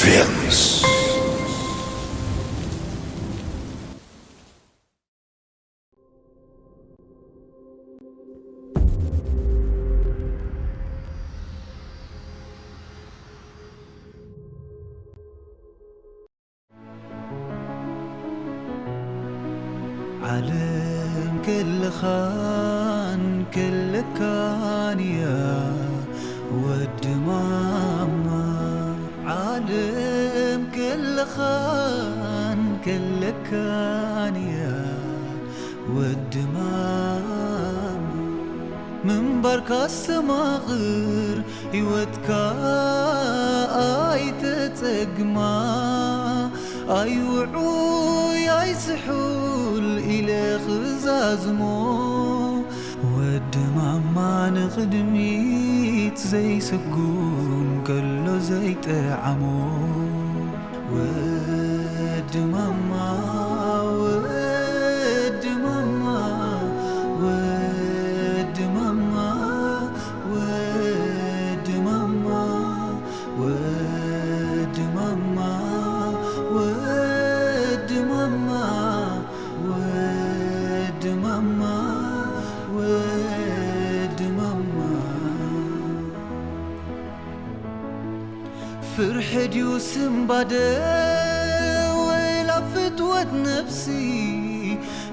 Films. ዓለም ክልኻን ክልካን እያ ወዲ ማማ። ዓለም ክልኻን ክልካን እያ ወዲ ማማ። ምንባርካ ኣስተማቕር፣ ህይወትካ ኣይተጸግማ። ኣይውዑይ ኣይስሑል ኢለ ክዛዝሞ። ወዲ ማማ ንቕድሚት ዘይስጉም ከሎ ዘይጠዓሞ። ወዲ ማማ፣ ወዲ ማማ፣ ወዲ ማማ፣ ወዲ ማማ፣ ወዲ ማማ፣ ወዲ ማማ፣ ወዲ ማማ፣ ወዲ ማማ። ፍርሒ ድዩ ስንባደ ወላ ፍትወት ነብሲ?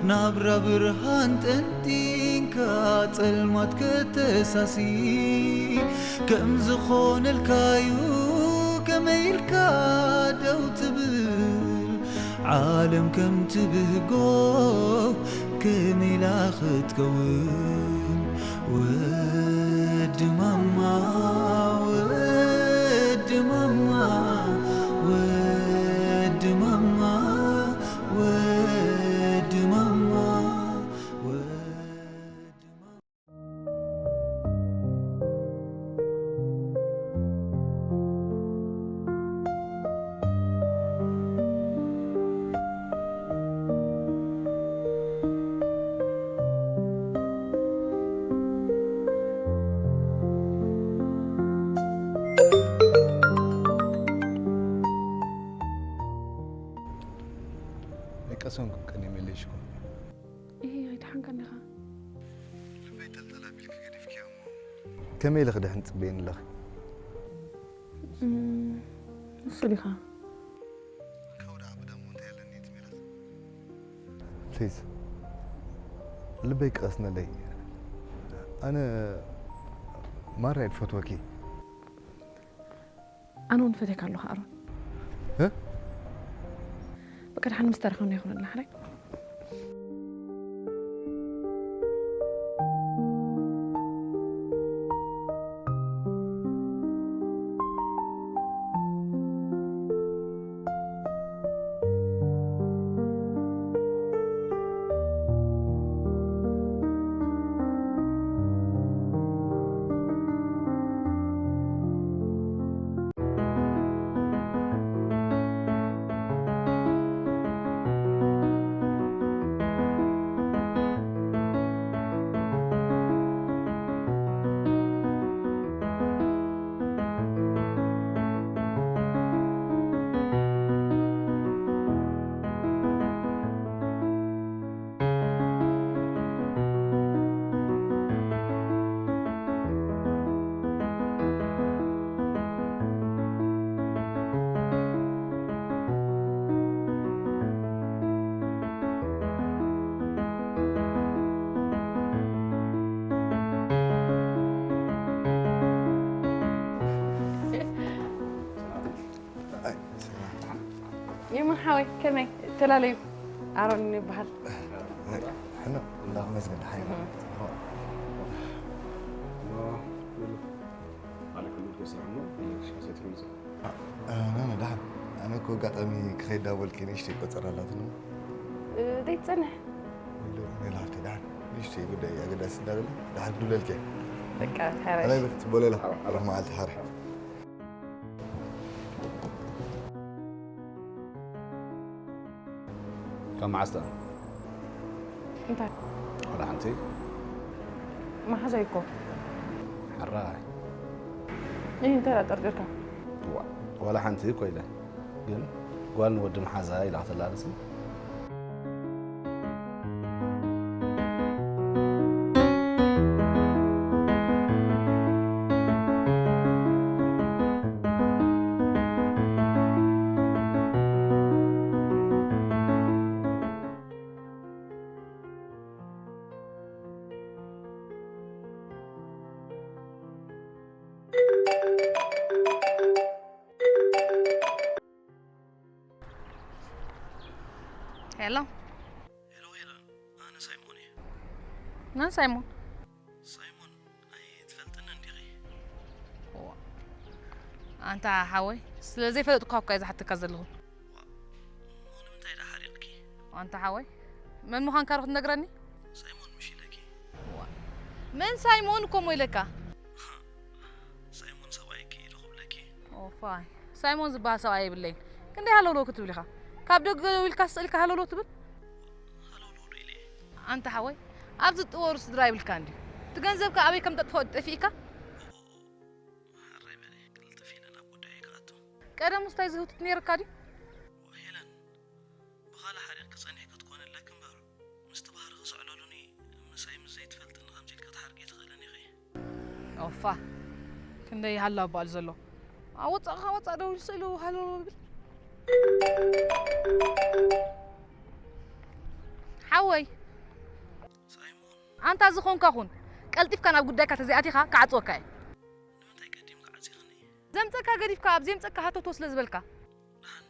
ናብራ ብርሃን ጠንጢንካ ጸልማት ከተሳሲ። ከም ዝኾነልካዩ ከመይ ኢልካ ደው ትብል? ዓለም ከም ትብህጎ ከመይ ኢላ ክትከውን? ወዲ ማማ፣ ወዲ ማማ፣ ወዲ ማማ፣ ወዲ ማማ፣ ወዲ ማማ። ኣይቀሰንኩ ቀን የመለሽኩ። እሂ፣ ኣይደሓንካን ዲኻ? ልበይ ጠልጠል ኣቢልኪ ገዲፍኪያ እሞ። ከመይ ኢለ ክድሕን ትጽበየኒ ኣለኺ? እም፣ ንሱ ዲኻ? እንካው ደኣ ብደሞ እንታይ ኣለኒ እቲ ሜላት? ፕሊዝ፣ ልበይ ክቐስነለይ። ኣነ ማራ እየ ዝፈትወኪ። ኣነ እውን ፈትየካ ኣለኹ ኣሮን። እ? በቃ ደሓን ምስ ተረኸብና ይኹነልና ሓራይ። ይሙን ሓወይ፣ ከመይ? ተላለዩ። ኣሮን ይበሃል። ሕኖ፣ እንዳኹም መስገን ሓይ። ኣነ እኮ ኣጋጣሚ ክኸይድ ዳበልኪ ንእሽተይ ቆጸራ ኣላትኒ። እ፣ ደይ ትጸንሕ? ሜላ ሃብተይ፣ ደሓን ንእሽተይ ጉዳይ ኣገዳሲ እንዳበለ ደሓን ክድውለልኪ እየ። በቃ፣ ሓራይ። ሓራይ በል፣ ጽቡቕ ሌላ። ሓራይ። ብሩኽ መዓልቲ፣ ሓራይ። ካብ መዓስ ደኣ? እንታይ? ዋላ ሓንቲ? መሓዛይ እኮ። ሓራይ። እይ፣ እንታይ ደኣ ጠርጢርካ? ዋ፣ ዋላ ሓንቲ እኮ ኢለ። ግን ጓል ንወዲ መሓዛ ኢላ ክትላለጽ። ሄሎ። ሄሎ ሄለን፣ ኣነ ሳይሞን እየ። መን ሳይሞን? ሳይሞን ኣይትፈልጥኒ እንዲኺ? ኣንታ ሓወይ፣ ስለ ዘይፈለጥኩካ እኳ እየ ዝሓተካ ዘለኹ። እሞ ንምንታይ ደኣ ሓሪቕኪ? ኣንታ ሓወይ፣ መን ምዃንካ ዶ ክትነግረኒ? ሳይሞን ምሽ ኢለኪ። መን ሳይሞን እኮ እሞ ኢለካ? ሳይሞን ሰብኣይኪ ኢሉ ክብለኪ። ኦፋይ፣ ሳይሞን ዝበሃል ሰብኣይ የብለይን። ክንደይ ሃለውለው ክትብል ኢኻ? ካብ ደገ ደው ኢልካ ስቕ ኢልካ ሃለውለው ትብል? ሃለውለው ዶ ኢለ? ኣንታ ሓወይ፣ ኣብዚ ጥወሩ ስድራ ይብልካ እንድዩ። እቲ ገንዘብካ ኣበይ ከም ተጥፍኦ ጠፊእካ? ሓራይ በሊ፣ ቅልጥፍ ኢለ ናብ ጉዳይ ክኣቱ። ቀደም ውስታይ ዝህውትት ነይርካ ድዩ? ሄለን፣ ብኻልእ ሓሪቕኪ ጸኒሕኪ ትኮኒ ኣለኪ እምበር፣ ምስቲ ባህርኺ ስዕለሉኒ፣ ምሳይ ምስ ዘይትፈልጥኒ ከምዚ ኢልኪ ክትሓርቂ ኣይትኽእልን ኢኺ። ኦፋ፣ ክንደይ ሃላ ባል ዘሎ። ኣብ ወጻእኻ ወጻእ ደው ኢሉ ስእሉ ሃሎ ይብል። ሓወይ፣ ሳይሞን፣ ኣንታ ዝኾንካ ኩን፣ ቀልጢፍካ ናብ ጉዳይካ ተዘይኣቲኻ ክዓጽወካ እየ። ንምንታይ ቀዲምኪ ዓጺኽኒ? ዘምጸካ ገዲፍካ ኣብ ዘምጸካ ሃተቶ ስለ ዝበልካ። ደሓን፣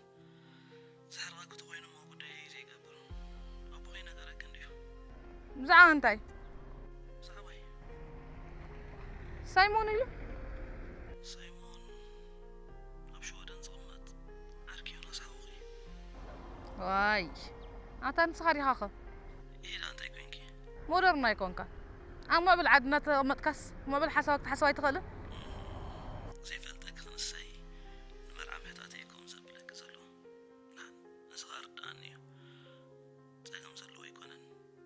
ዝሕርቐኪ ተኾይኑ እሞ ጉዳይ ዘይገብር። ኣቦኺ ነገረኪ እንድዩ። ብዛዕባ እንታይ? ብዛዕባይ? ሳይሞን ኢሉ? ሳይሞን ኣብ ሽወደን ዝቕመጥ ዓርኪ ዮናስ ሓውኺ። ዋይ፣ ኣታ ንስኻ ዲኻ ኸ? ኢዳ እንታይ ኮንኪ? ሞደርን ኣይኮንካ። ኣብ ምዕብል ዓዲ እናተቐመጥካስ ምዕብል ሓሳብ ክትሓስብ ኣይትኽእልን? ዘይፈልጠኪ ክንሰይ ንመርዓ ምሕታት እየ ከምኡ ዘብለኪ ዘለኹ። ንሓን፣ እዚ ኸኣ ርድኣኒ እዩ። ጸገም ዘለዎ ኣይኮነን።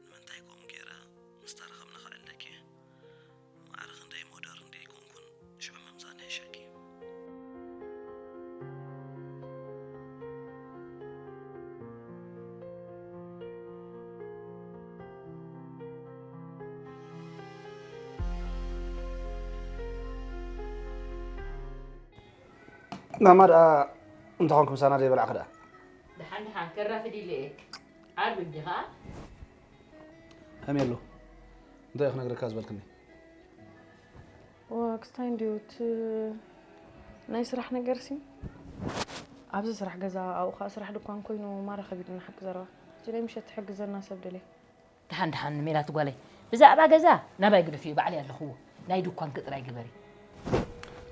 ንምንታይ ከምኡ ገይረ ምስ ተራኸብና ከዕልለኪ እየ። ማዕረ ክንደይ ሞደርን ደይኮንኩን ሽዑ ምምዛን ይሕሸኪ። ማማ ደኣ እንታይ ኾንኪ ምሳና ዘይበላዕኺ ደኣ? ደሓን ደሓን ከራፍድ ኢለ እየ። ዓርቢ እንዲኻ? ሀሜሎ እንታይ ክነግረካ ዝበልክኒ? ወክስታይ እንድዩ እቲ ናይ ስራሕ ነገርሲ ኣብዚ ስራሕ ገዛ ኣብኡ ከዓ ስራሕ ድኳን ኮይኑ ማራ ከቢድና ሓቂ ዘረባ እቲ ናይ ምሸት ትሕግዘና ሰብ ደልየ ደሓን ደሓን ሜላት ጓለይ ብዛዕባ ገዛ ናባይ ግደፍዮ ባዕለይ ኣለኽዎ ናይ ድኳንኪ ጥራይ ግበሪ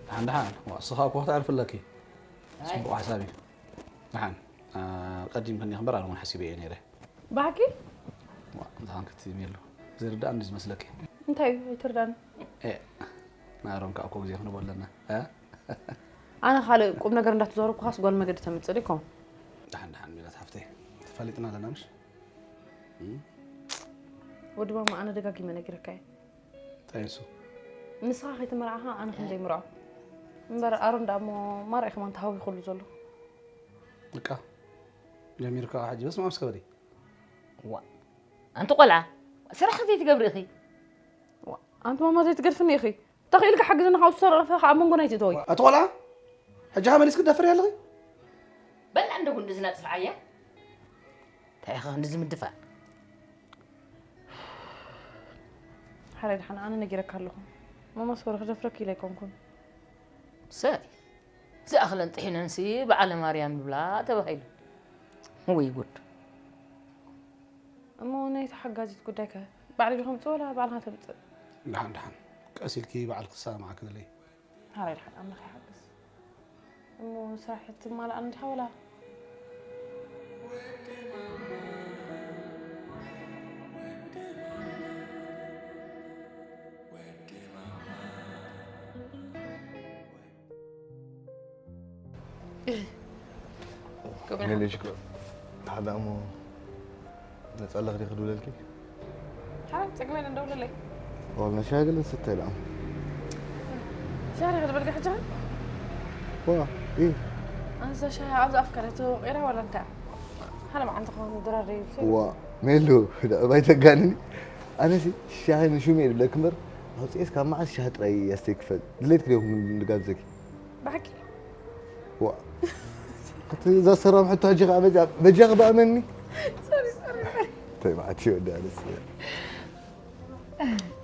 ደሓን ደሓን ዋ፣ እስኻ እኮ ክትዕርፊ ኣለኪ። ጽቡቕ ሓሳብ እዩ። ደሓን ኣ፣ ቀዲምክኒ እምበር ኣነ እውን ሓሲበዮ ነይረ። ብሓቂ ዋ፣ እንታይ ክትትይም የሉ ዘይርዳእ እንዲ ዝመስለኪ። እንታይ እዩ ኣይትርዳኒ ኤ፣ ናሮም ከዓ እኮ ግዜ ክንቦ ኣለና እ? ኣነ ካልእ ቁም ነገር እንዳተዛረብኩኻስ ጓል መገዲ ተምፅእ ዶ ይከውን ደሓን ደሓን ሜላት ሓፍተይ ተፋሊጥና ኣለና ምሽ? ወዲ ማማ ኣነ ደጋጊመ ነጊረካ እየ እንታይ ንሱ? ንስኻ ከይተመርዓኻ ኣነ ከም ዘይምርዖ እምበር ኣሮን ደኣ እሞ ማርዒ ከማን ተሃዊኹሉ ዘሎ በቃ ጀሚርካ ሕጂ በስመ ኣብ እስከ በሊ ዋ ኣንቲ ቆልዓ ስራሕ ዘይትገብሪ ኢኺ ኣንቲ ማማ ዘይትገድፍኒ ኢኺ ተኽኢልካ ሓግዝኒ ካብ ዝተረፈ ከዓ ኣብ መንጎ ናይቲ ተወይ ኣቲ ቆልዓ ሕጂ ከ መሊስክ ደፍር ኣለኺ በላ እንደ ጉንዲ ዝነፅፍዓያ እንታይ ኢኻ ክንዲ ዝምድፋ ሓራይ ድሓን ኣነ ነጊረካ ኣለኹ ማማ ሶሪ ክደፍረክ ኢለ ኣይኮንኩን ሰይ ዝኣኽለን ጥሒነንሲ በዓለ ማርያም ይብላ ተባሂሉ ወይ ጉድ እሞ ናይቲ ሓጋዚት ጉዳይ ከ ባዕሊ ዶ ከምፅእ ወላ ባዕልኻ ተምፅእ ደሓን ደሓን ቀስ ኢልኪ በዓል ክሰማዕ ክብለይ ሓራይ ድሓን ኣምላኽ ይሓግዝ እሞ ስራሕ ትማልኣን እንዲኻ ወላ ሜሌ ሽኮር ሓደ እሞ ነፃ ኣለኽ ዲኺ ድውለልኪ ሓራይ ፀግመ እንደውለለይ ዋላ ሻይ ገለ ንስተ ኢላ ሻሪ ክድበልካ ሕጂ ዋ ኢ ኣንሳ ሻሂ ኣብዚ ኣፍቀረቱ ቂራ ዋላ እንታይ? ሓደ መዓልቲ ክኾን ድራር ይብሰል። ዋ ሜሉ፣ ደዕባይ ተጋንኒ። ኣነሲ ሻሂ ንሹም እየ ድብለክ እምበር፣ ኣውፅኤስ ካብ መዓስ ሻሂ ጥራይ ኣስተይ ክፈል ድሌት ክደኹም ንጋብዘኪ። ብሓቂ ዋ እቲ እዛ ሰራም ሕቶ ሕጂ ከዓ በጃ በጃ ክበኣመኒ። እንታይ ማለት እዩ ወዲ ኣነስ?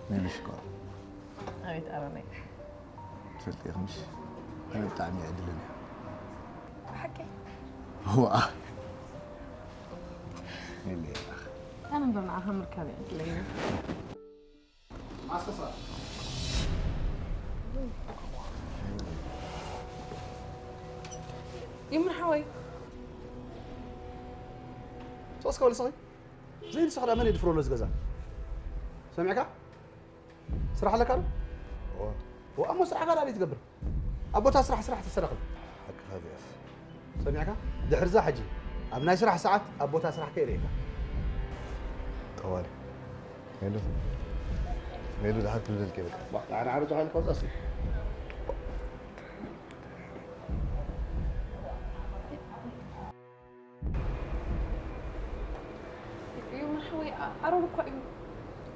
ሜሉ ሽኮር። ኣቤት ኣረመይ። ትፈልጢ ኢኺ ምሽ? ኣነ ብጣዕሚ እየ ዕድለኛ። ብሓቂ ዋ ሜሉ ይባርኽ። ኣነ እምበር ንዓኻ ምርካብ እየ ዕድለኛ። ይምር ሓወይ ሶስ ከበል ስኺ ዘይንስኽ ዳ መን የድፍረሉ እዚ ገዛ ሰሚዕካ ስራሕ ኣለካ ዶ እዋ ወኣሞ ስራሕ ጋር ኣበይ ትገብር ኣብ ቦታ ስራሕ ስራሕ ተሰረኽብ ሓቅኻ እዚኣስ። ሰሚዕካ ድሕርዛ ሕጂ ኣብ ናይ ስራሕ ሰዓት ኣብ ቦታ ስራሕ ከይርእየካ ጠዋሊ ሜሉ ሜሉ ድሓር ክልልክ ይበቃ። ንዓረጃ ሓይልካ ውፃእ እስኪ እዩ መርሓወይ ኣሮን እኳ እዩ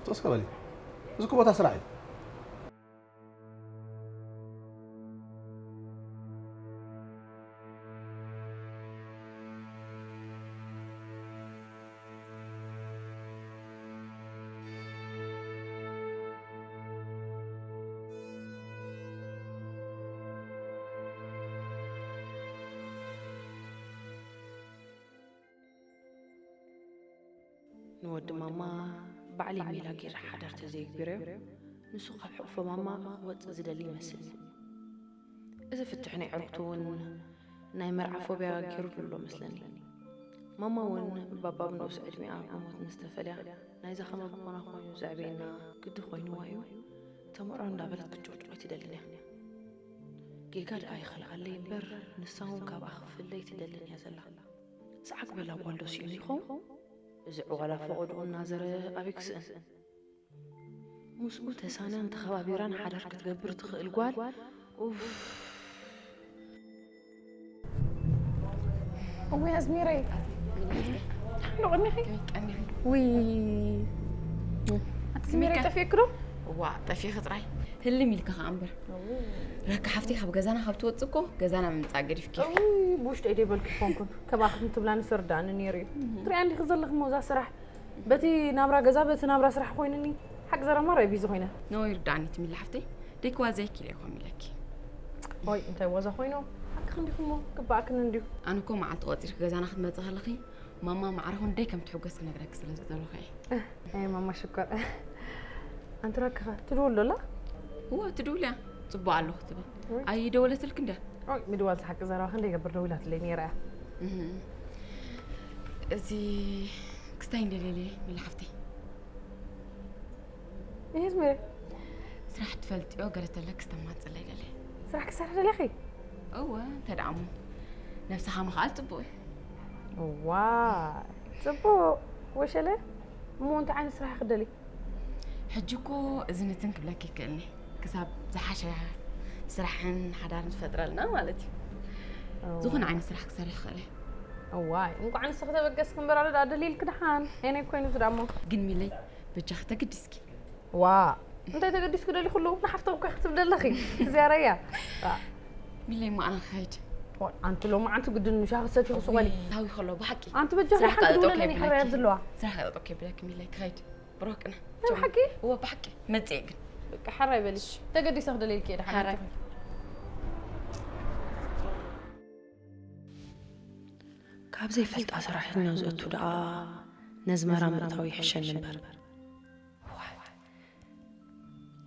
ሶስ ከበል እዚ እኮ ቦታ ስራሕ እዩ ንወዲ ማማ ባዕለይ ሜላ ገይረ ሓዳር ተዘይግቢረዮ ንሱ ካብ ሕቕፎ ማማ ክወፅእ ዝደሊ ይመስልኒ። እዚ ፍትሕ ናይ ዕርክቱ እውን ናይ መርዓ ፎብያ ገይሩ ኣሎ መስለኒ። ማማ እውን ባባ ብንኡስ ዕድሚኣ ብሞት ምስ ተፈልያ ናይዛ ከመ ብኾና ኮይኑ ዘዕበየና ግዲ ኮይንዋ እዩ ተምርዖ እንዳበለት ክትጭቕጭቖ ኣይትደልን እያ። ጌጋ ደኣ ይኸልኣለይ እምበር ንሳ እውን ካብኣ ክፍለ ኣይትደልን እያ ዘላ። ሰዓግ በላ ጓል ዶ ስኢኑ ይኸውን? እዚ ዕዋላ ፈቐድኡ እናዘረ ኣበይ ክስእን? ምስኡ ተሳንያን ተኸባቢራን ሓዳር ክትገብር ትኽእል ጓል ኡፍ። እወይ ኣዝሚረይ ንቕኒኺ ውይ ኣቲ ዝሚረይ ጠፊእክ ዶ እዋ ጠፊኺ ጥራይ ህልም ኢልካ ከዓ እምበር ረካ ሓፍቲ ካብ ገዛና ካብ ትወፅእ እኮ ገዛና ምምፃእ ገዲፍኪ ውይ ብውሽጠይ ደይበልክ ኮንኩን ከባኽን ትብላኒ ስርዳኒ ነይሩ እዩ ትሪኣ እንዲኺ ዘለኽሞ እዛ ስራሕ በቲ ናብራ ገዛ በቲ ናብራ ስራሕ ኮይኑኒ ሓቂ ዘረማ ረቢዚ ኮይነ ኖ ይርዳኒ ትሚላ ሓፍተይ ደይክዋ ዘይኪል እኮ ሚለኪ ሆይ እንታይ ዋዛ ኮይኑ ሓቂ ክንዲኹሞ ግባእክን እንዲሁ ኣነ እኮ መዓልቲ ቆፂርኪ ገዛና ክትመፅእ ከለኺ ማማ ማዕረ ክንደይ ከም ትሕጎስ ክነግረኪ ስለ ዝደለኹ እየ ኣይ ማማ ሽኮር ኣንቲ ረክኸ ትድውል ዶላ እወ ትድውል እያ ፅቡቅ ኣለኹ ትብል ኣይደወለትልክ እንድያ ኦይ ምድዋል ዝሓቂ ዘረባ ክንደይ ገብር ደዊላትለይ ነይራ እያ እዚ ክስታይ እንደሌለ ሚል ሓፍተይ ይህዝ መረ ስራሕ ትፈልጥዮ ገለ ተለክ ስተማፅለይ ደለ ስራሕ ክሰርሕ ደለኺ እወ እንተ ደኣ እሞ ነብስኻ ምኽኣል ፅቡቅ እዩ ዋ ፅቡቅ ወሸለ እሞ እንታይ ዓይነት ስራሕ ክደሊ ሕጂ እኮ እዚ ንትን ክብለክ ይክእልኒ ክሳብ ዝሓሸ ስራሕን ሓዳርን ዝፈጥረልና ማለት እዩ ዝኾነ ዓይነት ስራሕ ክሰርሕ ይኽእል እየ እዋይ እንቋዕ ንስኺ ተበገስኪ እምበር ኣነ ደኣ ደልይልኪ ደሓን የነይ ኮይኑ ዝዳሞ ግን ሚለይ በጃኺ ተግዲስኪ ዋ እንታይ ተገዲስኪ ደሊኹሉ ንሓፍተው እኳ ክትብ ደለኺ ትዚያረያ ሚለይ ማዕና ክኸይድ ኣንቲ ሎማዓንቲ ግድን ምሻ ክሰቲ ክስቆሊ ታዊ ከሎ ብሓቂ ኣንቲ በጃኺ ሓንቲ ድውለለኒ ሓበያ ብዝለዋ ስራሕ ከጠጦ ከይብለኪ ሚለይ ክኸይድ ብሮክና ብሓቂ እወ ብሓቂ መፅእ ግን በቃ ሓራይ በሊ ተገዲሰ ክደለይልኪ እየ ደሓን ሓራይ ካብ ዘይፈልጣ ሰራሕተኛ ዝእቱ ደኣ ነዝመራ ምእታው ይሕሸኒ እምበር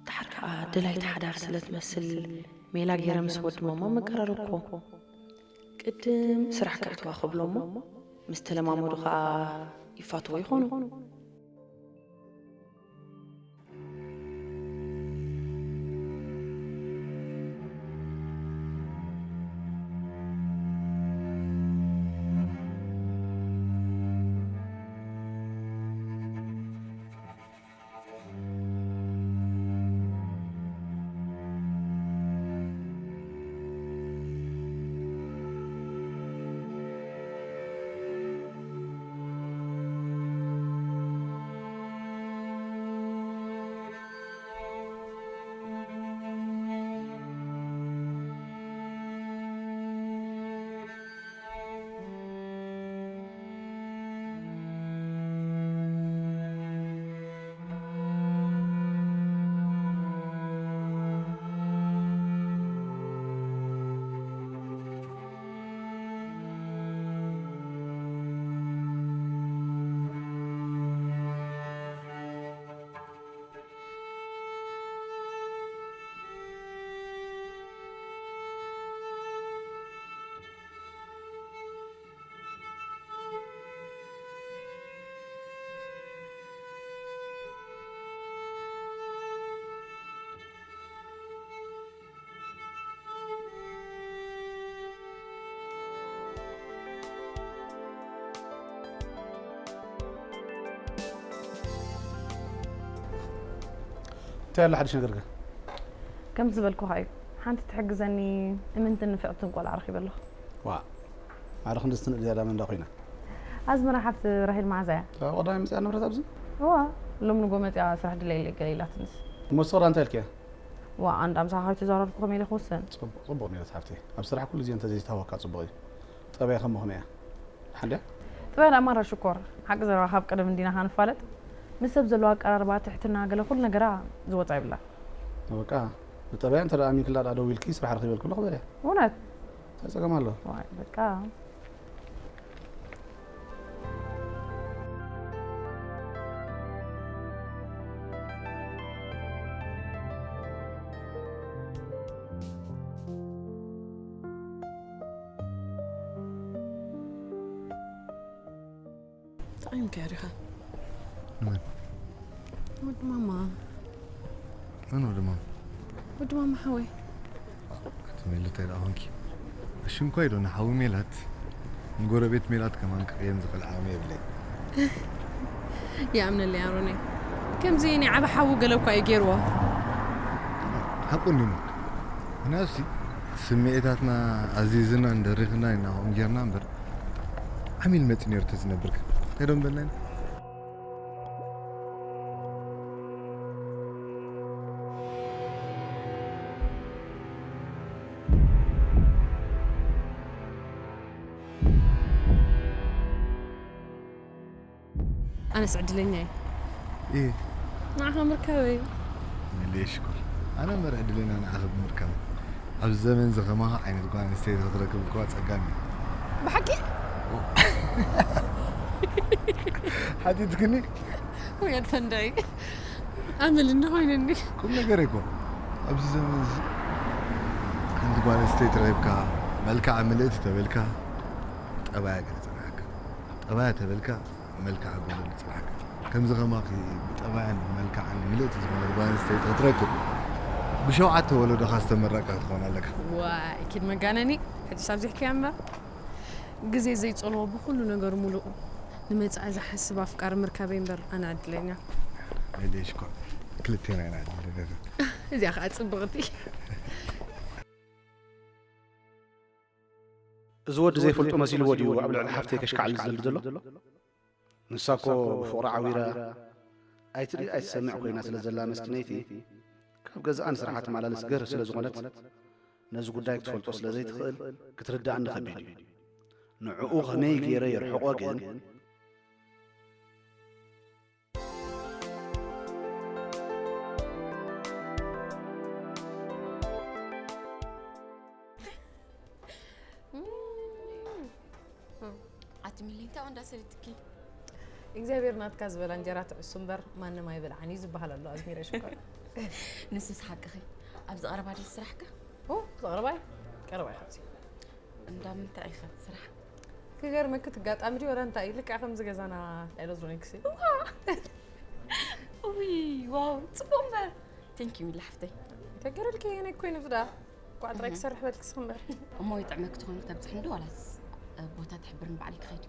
ድሓር ከዓ ደላይቲ ሓዳር ስለ ትመስል ሜላ ገይረ ምስ ወዲ ማማ መቀራረብኮ ቅድም ስራሕ ከእትዋ ክብሎ እሞ ምስ ተለማመዱ ከዓ ይፋትዎ ይኾኑ እንታይ ኣሎ ሓድሽ ነገር ከ? ከም ዝበልኩኻ እዩ። ሓንቲ ትሕግዘኒ እምንትን ንፍዕትን ቆልዓ ረኺበ ኣለኹ። ዋ፣ ማዕረ ክንዲ ዝትንእድ ዝያዳ መንዳ ኮይና። ኣዝመራ ሓፍቲ ራሄል መዓዛ እያ። እታ ቀዳማይ መፅኣ ንብረት ኣብዚ? እዋ፣ ሎም ንጎ መፅኣ ስራሕ ድለየለይ ገለ ኢላትንስ። እሞ ንስኽራ እንታይ ኢልክያ? ዋ፣ ኣንድ ኣምሳኻ ከይተዛረብኩ ከመይ ኢለ ክውስን? ፅቡቕ፣ ፅቡቕ ሜላት ሓፍተይ። ኣብ ስራሕ ኩሉ ግዜ እንተዘይተሃወካ ፅቡቕ እዩ። ጠባይ ከሞ ከመይ እያ? ሓንድያ? ጥበል ኣማራ ሽኮር፣ ሓቂ ዘረባ ካብ ቀደም እንዲና ኸንፋለጥ፣ ምስ ሰብ ዘለዎ ኣቀራርባ፣ ትሕትና፣ ገለ ኩሉ ነገራ ዝወፃ ይብላ። በቃ፣ ብጠባያ እንተ ደኣ ኣሚንክላ ደኣ ደው ኢልኪ ስራሕ ረኺበልኩ ኣለኹ በልያ። እውነት? እንታይ ጸገም ኣሎ? ዋይ፣ በቃ። ተቐይምካዮ ዲኻ? ንመን? ወዲ ማማ። መን ወዲ ማማ? ወዲ ማማ ሓወይ። እቲ ሜላት እንታይ ደኣ ኾንኪ? ኣሽንኳይ ዶ ንሓዊ ሜላት? ንጎረቤት ሜላት ከማን ክቕየም ዝኽእል ዓቕሚ የብለይ። ይኣምነለይ ኣሮነይ። ከምዚ ናይ ዓቢ ሓዊ ገለ እኳ እዩ ገይርዎ። ሓቁ እንዲሞ። ምክንያቱሲ ስምዒታትና ኣዚዝና እንደሪኽና ኢና ከምኡ ጌርና እምበር ዓሚል መፂ ነይሩ ተዝነብር ከ እንታይ ዶ ምበልና ኢና? ኣነስ ዕድለኛ እየ። እየ። ንዓኻ ምርካበይ። መለየ ሽኮር። ኣነ እምበር ዕድለኛ ንዓኺ ብምርካብ። ኣብዚ ዘመን እዚ ከማኻ ዓይነት ጓል ኣንስተይቲ ክትረክብ እኳ ጸጋም እዩ። ብሓቂ? ሓቲትክኒ? ወይ ኣልፈንዳይ። ኣመል እንዲ ኮይነኒ። ቁም ነገር እኮ ኣብዚ ዘመን እዚ ሓንቲ ጓል ኣንስተይቲ ረኺብካ መልክዓ ምልእቲ ተበልካ ጠባያ ገለ ጸናሕካ። ጠባያ ተበልካ መልክዓ ጎደል ጽባሕካ። ከምዚ ከማኺ ብጠባያን ብመልክዓን ምልእቲ ዝኾነት ጓል ኣንስተይቲ ክትረክብ ብሸውዓተ ወለዶኻ ዝተመረቕካ ክትኸውን ኣለካ። ዋይ ኪድ መጋነኒ። ሕጂ ሳብዚሕክያ እምበር ግዜ ዘይጸልዎ ብኹሉ ነገሩ ሙሉእ ንመጻኢ ዝሓስብ ኣፍቃሪ ምርካበይ እምበር ኣነ ዕድለኛ። ሜሌሽ እኮ ክልቴና ኢና ዕድለኛታት። እዚኣ ከዓ ጽብቕቲ። እዚ ወዲ ዘይፈልጦ መሲልዎ ድዩ ኣብ ልዕሊ ሓፍተይ ከሽካዕል ዝደሊ ዘሎ? ንሳ እኮ ብፍቕሪ ዓዊራ ኣይትርኢ ኣይትሰምዕ ኮይና ስለ ዘላ መስኪነይቲ ካብ ገዛኣ ንስራሓ ትመላለስ ገርህ ስለ ዝኾነት ነዚ ጉዳይ ክትፈልጦ ስለ ዘይትኽእል ክትርድኣኒ ከቢድ እዩ። ንዕኡ ከመይ ገይረ የርሕቖ ግን ኣቲ ሚሊ እንታይ እንዳ ሰሪትኪ? እግዚኣብሔር ናትካ ዝበላ እንጀራ ትዕሱ እምበር ማንም ኣይበልዓን እዩ ዝበሃል ኣሎ ኣዝሚረ ሽኮር። ንስስ ሓቅኺ። ኣብዚ ቀረባ ድዩ ስራሕካ? ኦ ቀረባይ ቀረባይ ካብዚ እንዳ ምንታይ ኢኻ ትስራሕ? ክገርመኪ እቲ ኣጋጣሚ ድዩ ወላ እንታይ እዩ ልክዕ ከምዚ ገዛና ኤለክትሮኒክስ እዩ። ውይ ዋው ጽቡቅ እምበር። Thank you ሚሊ ሓፍተይ። ተገረልኪ የኔ ኮይን ፍዳ ቋጥራይ ክሰርሕ በልክስ እምበር። እሞ ይጥዕመኪ ትኾኒ ተብፅሕ እንዶ ዋላስ ቦታ ትሕብር ንባዕለይ ክኸይድ?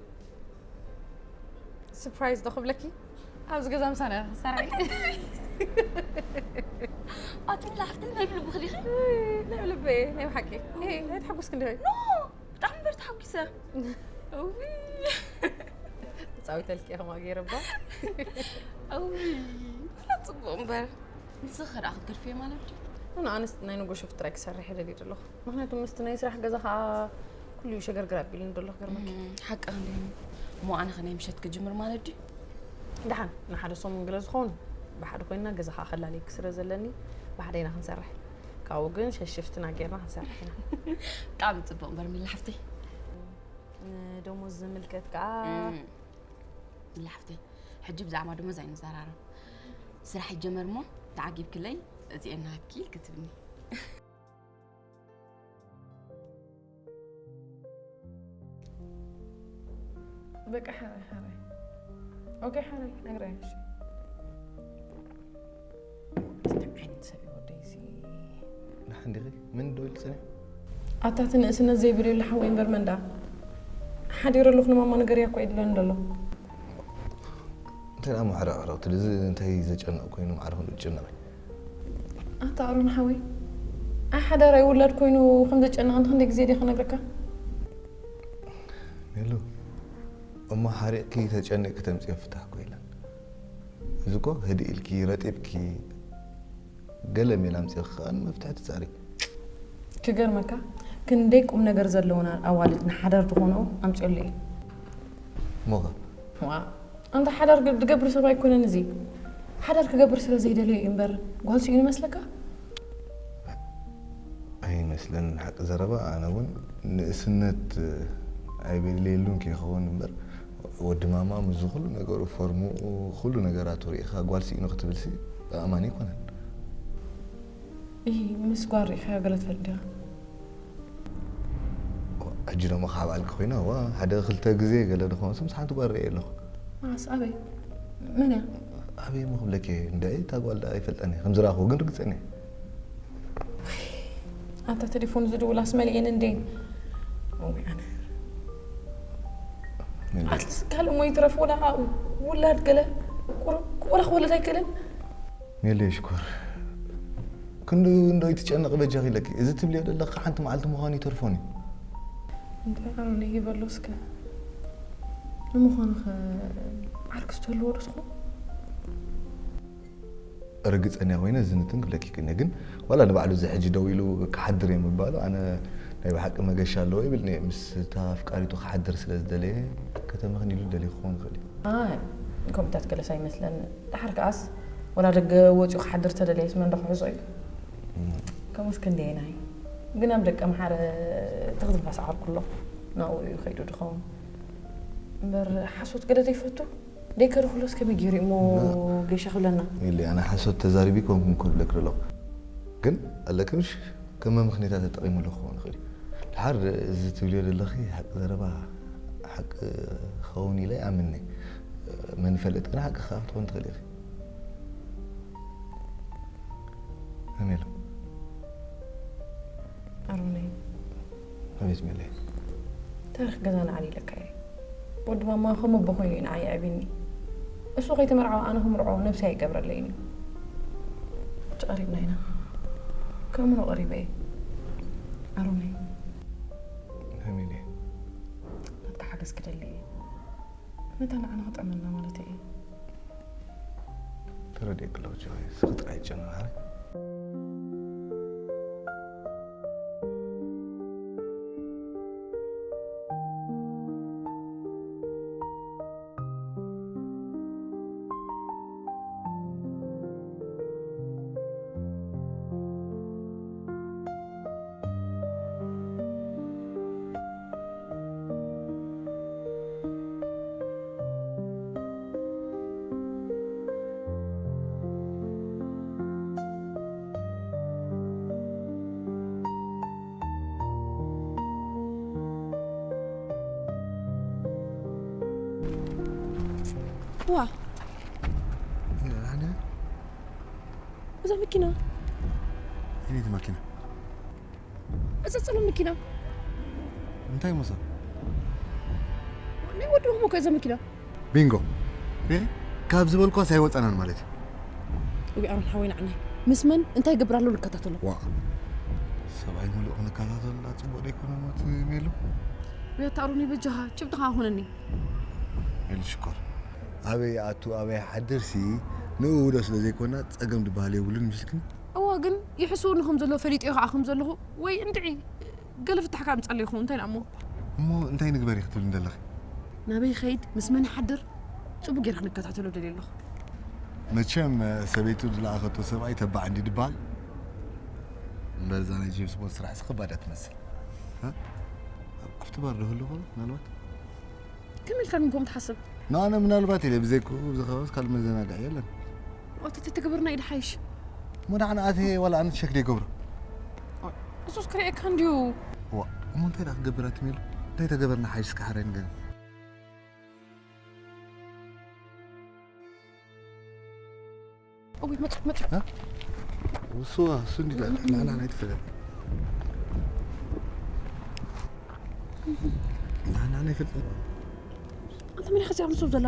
ሰርፕራይዝ ዶ ክብለኪ ኣብዚ ገዛ ምሳና ክሰርሕ። ኣቲ ሚሊ ሓፍተይ ናይ ብልቢ ክሊኺ? ናይ ብልቢ ናይ ብሓቂ ናይ ተሓጎስክ እንዲሆይ ኖ ብጣዕሚ እምበር ተሓጒሰ። እውይ ተፃዊተልኪ እየ ከምኣ ገይረ እባ እውይ ጽቡቅ እምበር። ንስኺ ከ ደኣ ክትገድፍዮ ማለት ድዩ? ኖ ኣነስ ናይ ንጎ ሽፍት ጥራይ ክሰርሕ እየ ደልየ ዘለኹ። ምኽንያቱ ምስቲ ናይ ስራሕ ገዛ ከዓ ኩሉ እዩ ሸገርገር ኣቢሉኒ ዘሎ ክገርመኪ። እም፣ ሓቅኺ እንድዩ። እሞ ኣነ ኸ ናይ ምሸት ክጅምር ማለት ድዩ? ደሓን ንሓደ ሰሙን ገለ ዝኸውን ብሓደ ኮይንና ገዛ ከዓ ከላልየኪ ስለ ዘለኒ ብሓደ ኢና ክንሰርሕ። ካብኡ ግን ሸሽፍትና ጌርና ክንሰርሕ ኢና። ብጣዕሚ ጽቡቕ እምበር ሚሊ ሓፍተይ። ንደሞዝ ዝምልከት ከዓ እም፣ ሚሊ ሓፍተይ፣ ሕጂ ብዛዕባ ደሞዝ ኣይንዘራረብ። ስራሕ ይጀመር እሞ ተዓጊብክለይ እዚኤን ናትኪ ክትብኒ። በቃ ሓራይ ሓራይ ኦኬ ሓራይ ነግረያ እሺ። እንታይ ዓይነት ሰብ እዩ ወደይ እዚ? ደሓን ዲኺ? መን ዶ ኢሉ ጸኒሑ? ኣታ እቲ ንእስነት ዘይብልየሉ ሓወይ እምበር መን ደኣ? ሓዲረ ኣለኹ ንማማ ንገርያ እኮ ኢሉኒ ዘሎ። እንታይ ደኣ ማዕረ ኣዕረቕቲ እዚ እንታይ ዘጨንቕ ኮይኑ ማዕረ ክንዱ ትጨነቒ? ኣታ ኣሮን ሓወይ፣ ኣይ ሓዳር ኣይውላድ ኮይኑ ከም ዘጨነቐ እንተ ክንደይ ግዜ ድየ ክነግረካ? ሜሉ፣ እሞ ሓሪቕኪ ተጨኒቕኪ ተምፅኦ ፍታሕ እኮ የለን። እዚ እኮ ህድእ ኢልኪ ረጢብኪ ገለ ሜላ ኣምፂእኺ ከዓ ንመፍትሒ ትፃሪ። ክገርመካ ክንደይ ቁም ነገር ዘለውና ኣዋልድ ንሓዳር ዝኾንኦ ኣምፅኦለይ። ሞኸ ዋ ኣንታ ሓዳር ግ- ዝገብር ሰብ ኣይኮነን እዚ። ሓዳር ክገብር ስለ ዘይደለዩ እዩ እምበር ጓል ስኢኑ ይመስለካ? ኣይመስለንን ሓቂ ዘረባ። ኣነ እውን ንእስነት ኣይበለየሉን ከይኸውን እምበር ወዲ ማማ ምስዚ ኩሉ ነገሩ ፎርምኡ ኩሉ ነገራቱ ርኢኻ ጓል ስኢኑ ክትብልሲ ኣእማን ኣይኮነን። ይህ ምስ ጓል ርኢኻዮ ገለ ትፈልጥ ዲኻ? ሕጂ ደሞ ካብ ኣልኪ ኮይና ዋ ሓደ ክልተ ግዜ ገለ ድኾንስ ምስ ሓንቲ ጓል ርኤ ኣለኹ። ማስ ኣበይ? መን እያ? ኣበይ እሞ ክብለኪ እየ? እንደ እታ ጓል ደኣ ኣይፈልጠን እየ። ከም ዝረኣኹ ግን ርግጸን እየ። ኣንታ ቴሌፎን ዝድውላስ መሊኤን እንዴ? ወይ ኣነ ሜሉ፣ ኣትሊስት ካልእ እሞ ይትረፍ ወላ ውላድ ገለ ቁር- ወላ ክወለድ ኣይክእልን። ሜሉ የሽኮር ክንዱ እንዶ ይትጨነቕ በጃኺ ኢለኪ። እዚ ትብልዮ ዘለኺ ሓንቲ መዓልቲ ምዃኑ ይተርፎን እዩ። እንታይ ኣሮን ይበሎ እስከ ንምዃኑ ኸ ዓርኪ ዝተልዎ ዶ ትኾን? ርግጸኛ ኮይነ ዝንትን ክብለኪ ክእነ ግን ዋላ ንባዕሉ እዚ ሕጂ ደው ኢሉ ክሓድር እየ ምባሉ ኣነ ናይ ብሓቂ መገሻ ኣለዎ ይብልኒ እየ። ምስ እታ ኣፍቃሪቱ ክሓድር ስለ ዝደለየ ከተመኽንይሉ ደልዩ ክኸውን ይኽእል እዩ። ኣይ ከምኡታት ገለስ ኣይመስለን። ደሓር ከኣስ ወላ ደገ ወፂኡ ክሓድር ተደለየስ መን ዶ ክሕዞ እዩ? ከምኡስ ክንደየናይ ግን ኣብ ደቀ መሓረ ትኽትንፋስ ዓርኩሎ ናብኡ እዩ ከይዱ ድኸውን እምበር ሓሶት ገለ ዘይፈቱ ደይከርኩሎስ ከመይ ገይሩ እሞ ገሻ ክብለና? ሚሊ ኣነ ሓሶት ተዛሪቢ ኮንኩም ክብለክ ደለኹ ግን ኣለክምሽ ከም መምኽኔታ ተጠቒሙሉ ክኸውን ይኽእል እዩ። ድሓር እዚ ትብልዮ ዘለኺ ሓቂ ዘረባ ሓቂ ክኸውን ኢለ ይኣምን እየ። መን ይፈልጥ ግን ሓቂ ከዓ ክትኾን ትኽእል ኢኺ። ኣሜሉ ኣሮነይ ኣቤት ሜለይ። ታሪክ ገዛና ዓሊለካ እየ። ወዲ ማማ ከም ኣቦ ኮይኑ እዩ ንዓይ የዕብኒ። እሱ ከይተመርዓወ ኣነ ክምርዖ ነብሲ ኣይገብረለይን እዩ። ተቐሪብና ኢና። ከምኡ ቀሪበ እየ። ኣሮነይ ኣሜለይ ናትካ ሓገዝ ክደሊ እየ። ነታ ንዓና ክጠመና ማለት እየ። ተረዲእክ ኣለኹ ጆይ፣ ስኺ ጥራይ ጨነባሪ። ዋ እዛ መኪና የኔት መኪና እዛ ጸሎ መኪና እንታይ መሰ ናይ ወዲ ሆሞ ከ እዛ መኪና ቢንጎ ሪሪ ካብ ዝበልኳስ ኣይወፀናን ማለት እዩ ወይ ኣሮን ሓወይ ንዓናይ ምስ መን እንታይ ይገብር ኣሎ ንከታተሎ ዋ ሰብኣይ ሙሉእ ክንከታተልና ፅቡቅ ደይኮነ ሞት ሜሉ ወይ ኣታ ኣሮን ይበጃኻ ጭብጥኻ ሆነኒ ሜሉ ሽኮር ኣበይ ኣቱ ኣበይ ሓድር ሲ ንኡ ውዶ ስለ ዘይኮና ፀገም ዝበሃል የብሉን ምስልክን እዋ ግን ይሕስወኒ ከም ዘሎ ፈሊጠዮ ከዓ ከም ዘለኹ ወይ እንድዒ ገለ ፍታሕ ካብ ምፃለ ይኸውን እንታይ ደኣ እሞ እሞ እንታይ ንግበር እዩ ክትብል እንደለኺ ናበይ ኸይድ ምስ መን ይሓድር ፅቡቅ ገይረ ክንከታተሎ ደልየ ኣለኹ መቸም ሰበይቱ ዝለኣኸቶ ሰብኣይ ተባዕ እንዲ ድበሃል እምበር እዛ ናይ ጄምስ ቦንድ ስራሕ ሲ ከባዳ ትመስል እ? ኣብቲ ባር ዶ ህልኹ ምናልባት ከመይ ኢልካ ግን ከምኡ ትሓስብ ንኣነ ምናልባት ኢለ ብዘይክኡ ኣብዚ ከባቢስ ካልእ መዘናግዒ የለን ወተተ ትግብርና ኢድ ሓይሽ እሞ ደሓን ኣተ ዋላ ኣነ ሸክ ደይገብሮ እሱስ ክርእየካ እንድዩ ዋ እሞ እንታይ ደኣ ክገብር ኣትሜሉ እንታይ ተገበርና ሓይሽ እስከ ሓራይ ንገር እውይ መፁ መፁ እሱዋ እሱ እንዲ ንሕና ናይ ትፈለጥ ንሕና ናይ ፍልጠት ኣንተ መን ኢኻ እዚኣ ምስ ዘላ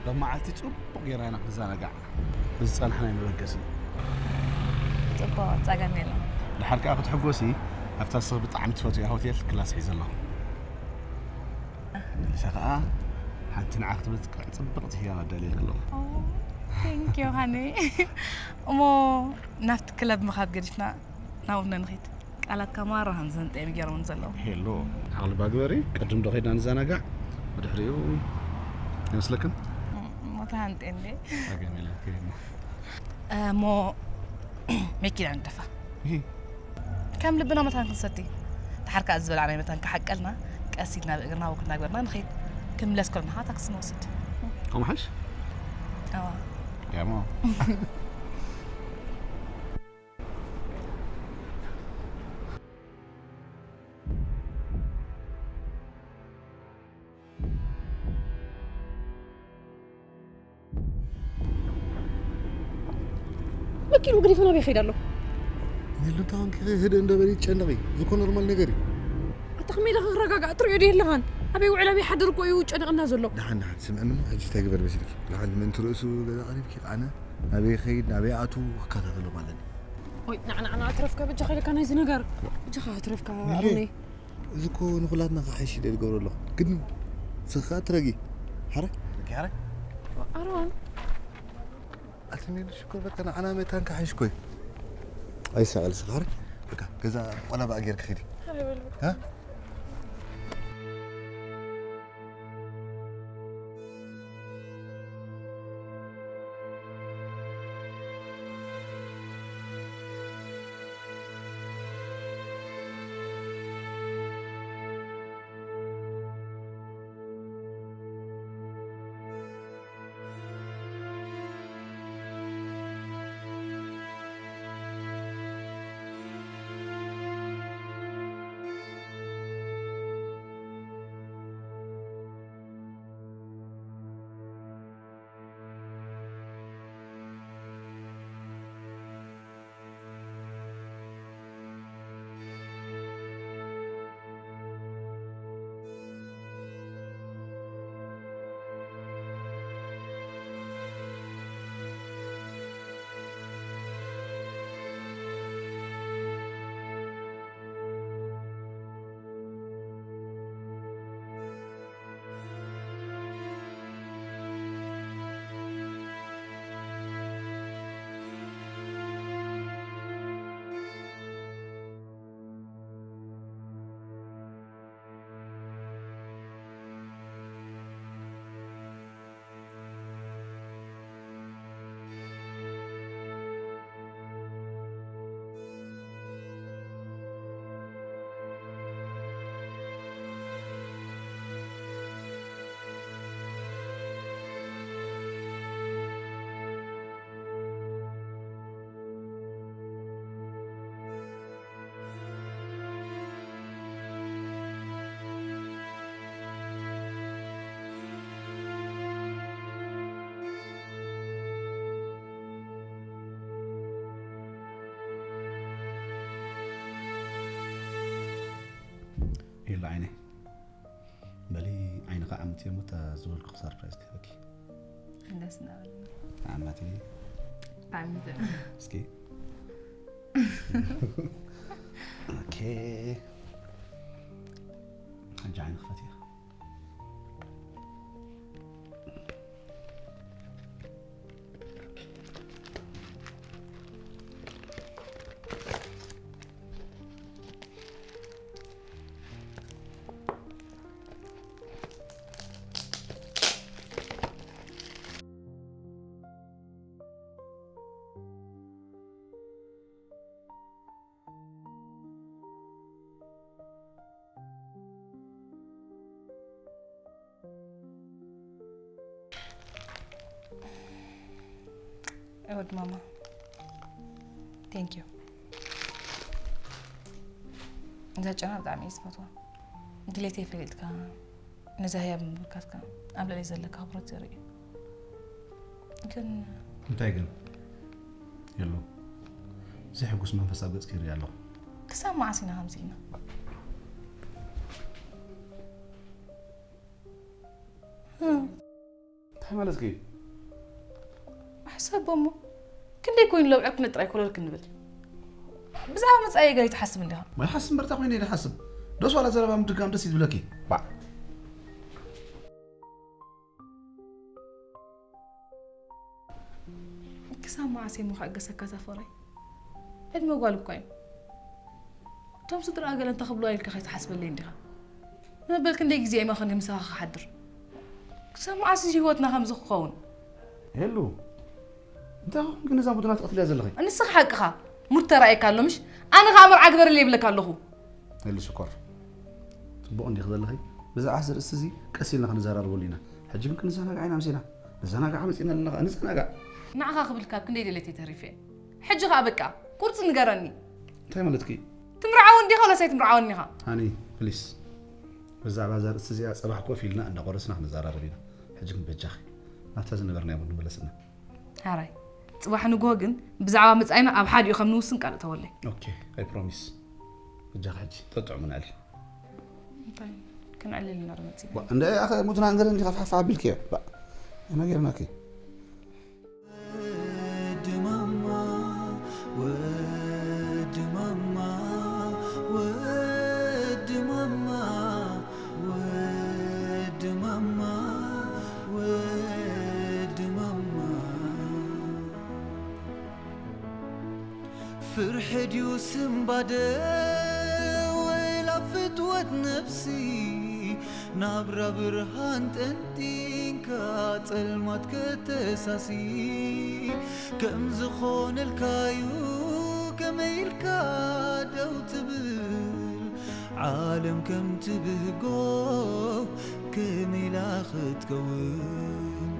ሎመዓልቲ ጽቡቕ ጌርና ኢና ክንዘናጋዕ ዝጸናሕና መበገሲ። ጽቡቕ፣ ጸገም የለን። ድሓር ከኣ ክትሕጎሲ ኣብታ ንስኺ ብጣዕሚ ትፈትውያ ሆቴል ክላስ ሒዘ ኣለኹ። መሊሰ ከኣ ሓንቲ ንዓኺ ትምጥቅዕ ጽብቕቲ ህያብ ኣዳልየልኪ ኣለኹ። ቴንክ ዩ ሃኒ። እሞ ናብቲ ክለብ ምኻድ ገዲፍና ናብኡ ንኺድ። ቃላትካ ማራ ከም ዘንጠ እዮም ገይሮም ዘለዉ። ሄሎ፣ ዓቕሊ ባግበሪ፣ ቅድም ዶ ኸይድና ንዘናጋዕ፣ ብድሕሪኡ ይመስለክን? ሞታ ሃንጤ እንዴ? ኣገም ኢለ ከይድና። እሞ መኪና ንደፋ። ከም ልብና መታን ክንሰቲ። ድሓር ከኣ ዝበላዕናዮ መታን ክሓቀልና፣ ቀስ ኢልና ብእግርና ወክ እናገበርና ንኸይድ። ክንምለስ ከለና ኸዓ ታክሲ ንወስድ። ከምኡ ሓይሽ? ኣዋ። ያሞ። መኪኑ ግዲፉ ናበይ ይኸይድ ኣሎ? ሜሉ እንታይ ኮንኪ? ህድእ እንዶ በሊ፣ ይጨነቒ። እዚ እኮ ኖርማል ነገር እዩ። ኣታ ከመይ ኢልካ ክረጋጋእ ትሪኦ ዶ የለኻን? ኣበይ ውዕል ኣበይ ሓድር እኮ እዩ ጨኒቕና ዘሎ። ደሓን ደሓን፣ ስምዕኒ እሞ ሕጂ እንታይ ግበር መሲልኪ? ደሓን ምእንቲ ርእሱ ገዛ ቀሪብኪ ኣነ ናበይ ይኸይድ ናበይ ኣትው ክከታተሎ ማለት እዩ። ወይ ንዓና ዓና ኣትረፍካ በጃኻ ኢለካ ናይዚ ነገር። በጃኻ ኣትረፍካ ኣሮነይ። እዚ እኮ ንኹላትና ክሓይሽ ኢለ ዝገብሮ ኣለኹ። ግን ንስኻ ትረጊ። ሓረ? ኦኬ፣ ሓረ? ኣሮን። ኣልትኔሉ ሽኮር በቃ ንዓና መታን ክሓይሽ እኮ እዩ። ኣይሳቐል ስኻ ሓረ? በቃ ገዛ ቆላ በኣ ጌርክ ኺዲ። ሓረ በል በቃ። ሃ? ኢላ ዓይነይ በሊ ዓይንኻ ዓምቲ እሞ እታ ዝበልኩ ሰርፕራይዝ ክህበኪ። ደስ እናበለኒ። ዓማቲ ዓምቲ። እስኪ ኦኬ። ሕጂ ዓይኒ ክፈት እያ። እወድ ማማ፣ ቴንክ ዩ። እዛ ጨና ብጣዕሚ እየ ዝፈትዋ። ድሌተይ ፈሊጥካ ነዛ ህያብ ምብርካትካ ኣብ ልዕሊ ዘለካ ኣኽብሮት ዘርኢ እዩ። ግን እንታይ ግን? የሎ፣ ዘሕጉስ መንፈስ ኣብ ገጽኪ ይርኢ ኣለኹ። ክሳብ መዓስ ኢና ከምዚ ኢልና? እታ እንታይ ማለትኪ እዩ? ኣሕሰቦ እሞ ክንደይ ኮይኑ ለውዐ ክነ ጥራይ ኮለል ክንብል ብዛዕባ መጻኢ ገለ ትሓስብ እንዲኻ ማይ ሓስብ እምበርታ ኮይነ ኢለ ሓስብ ደስ ዋላ ዘረባ ምድጋም ደስ ይብለኪ ባዕ ክሳብ መዓስ እሞ ክዕገሰካ እዛ ፍቕረይ ዕድመ ጓል እኳ እዩ እቶም ስድራ ገለ እንተ ክብልዋ ኢልካ ከይትሓስበለይ እንዲኻ መበል ክንደይ ግዜ እየ መኸኒ ምሳኻ ክሓድር ክሳብ መዓስ እዚ ህይወትና ከምዚ ክኸውን ሄሉ እንታይ ኹም ግን እዛ ሙድና ትቐትልያ ዘለኺ ንስኻ ሓቅኻ ሙድ ተራእየካ ኣሎ ምሽ ኣነ ኸዓ መርዓ ግበረለይ ይብለካ ኣለኹ ሄሉ ሽኮር ጽቡቕ እንዲኺ ዘለኺ ብዛዕባ እዚ ርእሲ እዚ ቀስ ኢልና ክንዘራረበሉ ኢና ሕጂ ግን ክንዘናጋዕ ኢና ምሲና ንዘናጋዕ መጺና ኣለና ኸዓ ንዘናጋዕ ንዓኻ ክብል ካብ ክንደይ ደለየት ተሪፈ ሕጂ ኸዓ በቃ ቁርፂ ንገረኒ እንታይ ማለትኪ ትምርዓወኒ ዲኻ ወላስ ኣይትምርዓወኒ ኢኻ ሃኒ ፕሊስ ብዛዕባ እዛ ርእሲ እዚኣ ጽባሕ ኮፍ ኢልና እንዳቆረስና ክንዘራረብ ኢና ሕጂ ግን በጃኺ ናብታ ዝነበርናዮ ንመለስና ሓራይ ጽባሕ ንግሆ ግን ብዛዕባ መጻኢና ኣብ ሓዲኡ ከም ንውስን ቃል እተወለይ ኦኬ ኣይ ፕሮሚስ በጃኺ ሕጂ ጠጥዑ ምንዕል እንታይ ክንዕልል ኢና ዶ መጺና እንደ ኣኸ ሙትና እንገደ እንዲኻ ፋፋ ኣቢልክዮ ባ ኣነ ገርናኪ ወዲ ማማ ወዲ ማማ ወዲ ማማ ወዲ ማማ ወዲ ማማ ፍርሒ ድዩ ስምባደ ወላ ፍትወት ነብሲ ናብራ ብርሃን ጠንጢንካ ጸልማት ከተሳሲ ከም ዝኾነልካዩ ከመይ ኢልካ ደው ትብል ዓለም ከም ትብህጎ ከመይ ኢላ ክትከውን